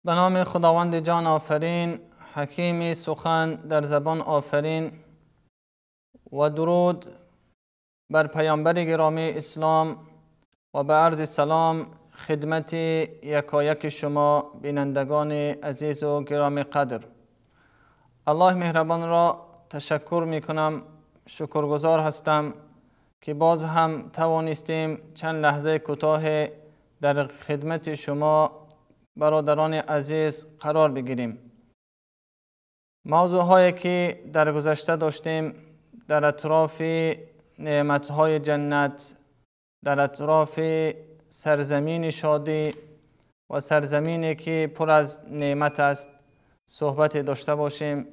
به نام خداوند جان آفرین، حکیم سخن در زبان آفرین، و درود بر پیامبر گرامی اسلام و به عرض سلام خدمت یکایک شما بینندگان عزیز و گرامی قدر. الله مهربان را تشکر می کنم، شکرگزار هستم که باز هم توانستیم چند لحظه کوتاه در خدمت شما برادران عزیز قرار بگیریم. موضوع هایی که در گذشته داشتیم در اطراف نعمت های جنت، در اطراف سرزمین شادی و سرزمینی که پر از نعمت است صحبت داشته باشیم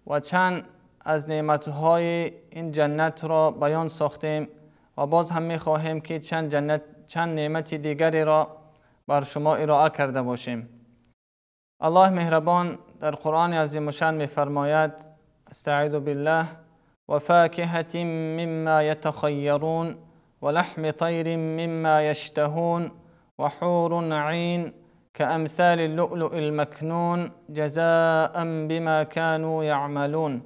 و چند از نعمت های این جنت را بیان ساختیم و باز هم می خواهیم که چند نعمت دیگری را بر شما ارائه کرده باشیم. الله مهربان در قرآن عظیم الشان می فرماید: استعیذ بالله، وفاکهة مما یتخیرون ولحم طیر مما یشتهون وحور عین كأمثال اللؤلؤ المكنون جزاء بما كانوا يعملون.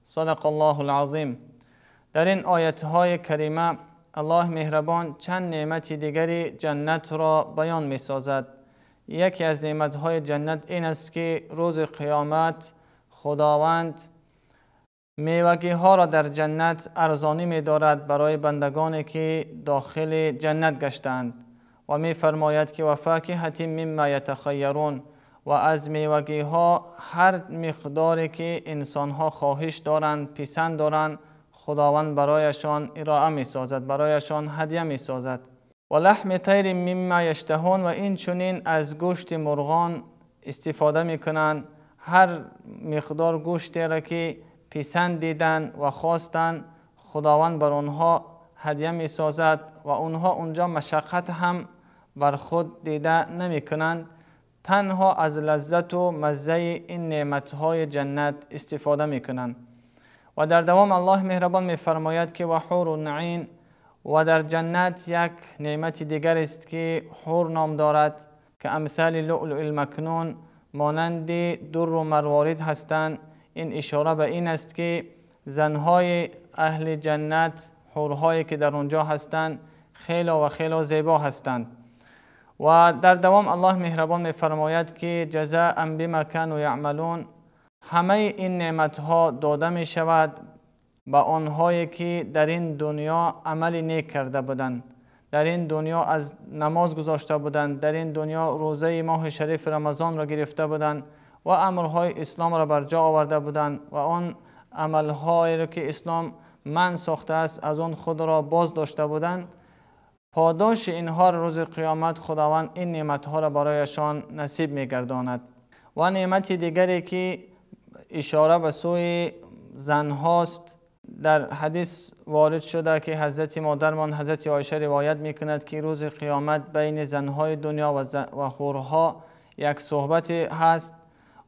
صدق الله العظیم. در این آیت های کریمه الله مهربان چند نعمت دیگری جنت را بیان می سازد. یکی از نعمت های جنت این است که روز قیامت خداوند میوگی ها را در جنت ارزانی می دارد برای بندگانی که داخل جنت گشتند و می فرماید که وفاکهة مما یتخیرون، و از میوگی ها هر مقداری که انسان ها خواهش دارند، پسند دارند، خداوند برایشان ارائه می سازد، برایشان هدیه می سازد. و لحم طیر مما یشتهون، و این چنین از گوشت مرغان استفاده می کنند، هر مقدار گوشتی را که پسند دیدن و خواستند خداوند بر آنها هدیه می سازد و آنها اونجا مشقت هم بر خود دیده نمی کنند، تنها از لذت و مزه این نعمتهای جنت استفاده می کنند. و در دوام الله مهربان می فرماید که و حور عین، و در جنت یک نعمت دیگر است که حور نام دارد که امثال لؤلؤ المکنون، مانند در و مروارید هستند. این اشاره به این است که زنهای اهل جنت، حورهایی که در اونجا هستند، خیلی و خیلی زیبا هستند. و در دوام الله مهربان می فرماید که جزاء بما كانوا یعملون، همه این نعمتها داده می شود به آنهایی که در این دنیا عمل نیک کرده بودند، در این دنیا از نماز گذاشته بودند، در این دنیا روزه ماه شریف رمضان را گرفته بودند و امرهای اسلام را بر جا آورده بودند و آن عملهایی را که اسلام من ساخته است از آن خود را باز داشته بودند. پاداش اینها را روز قیامت خداوند این نعمتها را برایشان نصیب می‌گرداند. و نعمت دیگری که اشاره به سوی زنهاست، در حدیث وارد شده که حضرت مادرمان حضرت عایشه روایت میکند که روز قیامت بین زنهای دنیا و حورها یک صحبت هست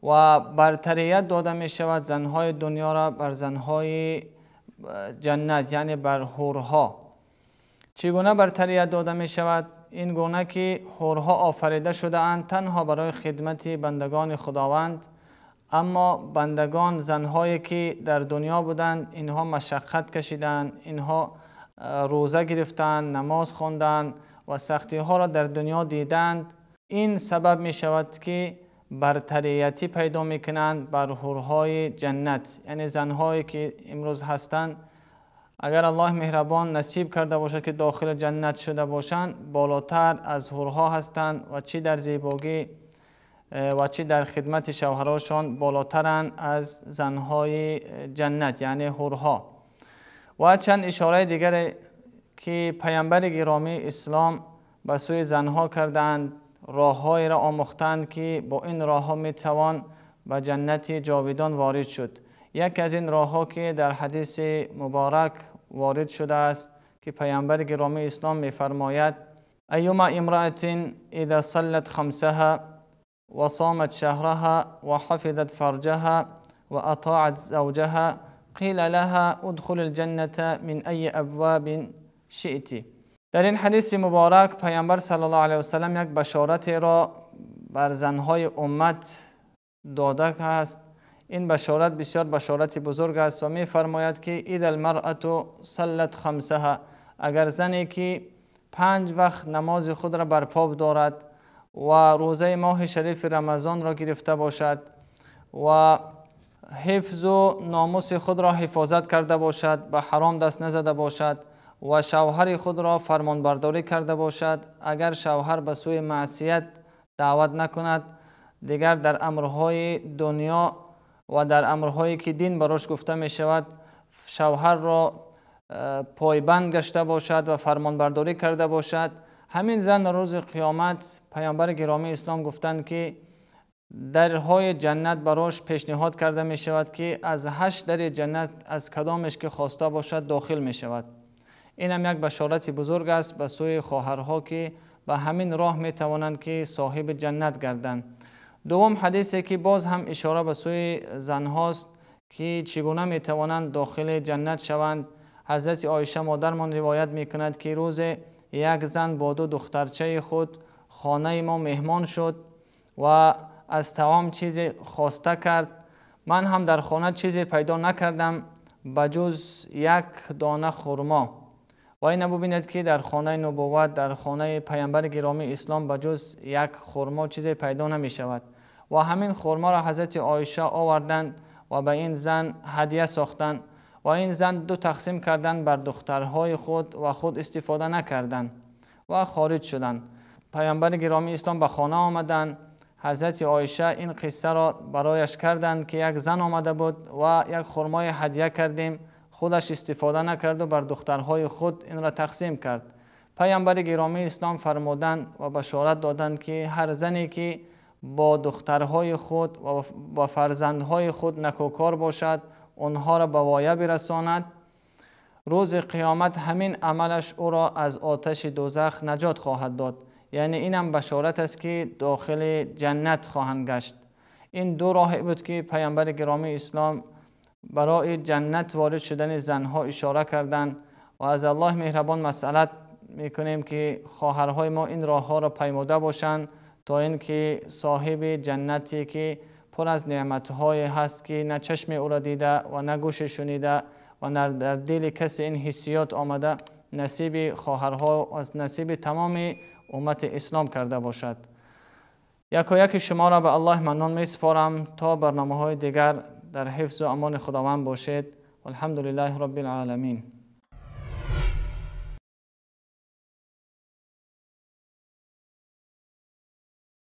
و برتریت داده می شود زنهای دنیا را بر زنهای جنت، یعنی بر حورها. چگونه برتریت داده می شود؟ این گونه که حورها آفریده شده اند تنها برای خدمت بندگان خداوند، اما بندگان زنهایی که در دنیا بودند اینها مشقت کشیدند، اینها روزه گرفتند، نماز خواندند و سختی ها را در دنیا دیدند. این سبب می شود که برتریتی پیدا می کنند بر حورهای جنت، یعنی زنهایی که امروز هستند اگر الله مهربان نصیب کرده باشد که داخل جنت شده باشند، بالاتر از حورها هستند و چی در زیبایی و چی در خدمت شوهراشان بالاترند از زنهای جنت، یعنی حورها. و چند اشاره دیگر که پیامبر گرامی اسلام به سوی زنها کردند، راههایی را آموختند که با این راهها میتوان به جنت جاویدان وارد شد. یکی از این راهها که در حدیث مبارک وارد شده است که پیامبر گرامی اسلام میفرماید: ایما امرأة اذا صلت خمسها وصامت شهرها وحفظت فرجها وأطاعت زوجها قیل لها ادخل الجنة من ای ابواب شئت. در این حدیث مبارک پیامبر صلی الله علیه و سلم یک بشارت را بر زنهای امت داده است. این بشارت بسیار بشارت بزرگ است و می فرماید که اذا المرأة صلت خمسها، اگر زنی که 5 وقت نماز خود را برپا دارد و روزه ماه شریف رمضان را گرفته باشد و حفظ و ناموس خود را حفاظت کرده باشد، به حرام دست نزده باشد و شوهر خود را فرمانبرداری کرده باشد، اگر شوهر به سوی معصیت دعوت نکند، دیگر در امرهای دنیا و در امرهایی که دین براش گفته می شود شوهر را پایبند گشته باشد و فرمانبرداری کرده باشد، همین زن روز قیامت پیامبر گرامی اسلام گفتند که درهای جنت براش پیشنهاد کرده می شود که از 8 در جنت از کدامش که خواسته باشد داخل می شود. این هم یک بشارت بزرگ است به سوی خواهرها که به همین راه می توانند که صاحب جنت گردند. دوم حدیثی که باز هم اشاره به سوی زنهاست که چگونه می توانند داخل جنت شوند. حضرت عایشه مادرمان روایت می کند که روز یک زن با 2 دخترچه خود خانه ما مهمان شد و از طعام چیزی خواسته کرد. من هم در خانه چیزی پیدا نکردم بجز 1 دانه خرما. و این ببینید که در خانه نبوت، در خانه پیامبر گرامی اسلام بجز 1 خرما چیزی پیدا نمی شود و همین خرما را حضرت عایشه آوردند و به این زن هدیه ساختند و این زن 2 تقسیم کردند بر دخترهای خود و خود استفاده نکردند و خارج شدند. پیامبر گرامی اسلام به خانه آمدند. حضرت عایشه این قصه را برایش کردند که یک زن آمده بود و یک خرمای هدیه کردیم، خودش استفاده نکرد و بر دخترهای خود این را تقسیم کرد. پیامبر گرامی اسلام فرمودند و بشارت دادند که هر زنی که با دخترهای خود و با فرزندهای خود نکوکار باشد، آنها را به وایه برساند، روز قیامت همین عملش او را از آتش دوزخ نجات خواهد داد. یعنی اینم بشارت است که داخل جنت خواهند گشت. این 2 راه بود که پیامبر گرامی اسلام برای جنت وارد شدن زنها اشاره کردند و از الله مهربان مسئلت میکنیم که خواهرهای ما این راه ها را پیموده باشند تا اینکه صاحب جنتی که پر از نعمتهای هست که نه چشم او را دیده و نه گوش شنیده و نه در دل کسی این حسیات آمده، نصیب خواهرها و از نصیب تمام امت اسلام کرده باشد. یکایک شما را به الله منان می سپارم تا برنامه های دیگر در حفظ و امان خداوند باشید. والحمد لله رب العالمین.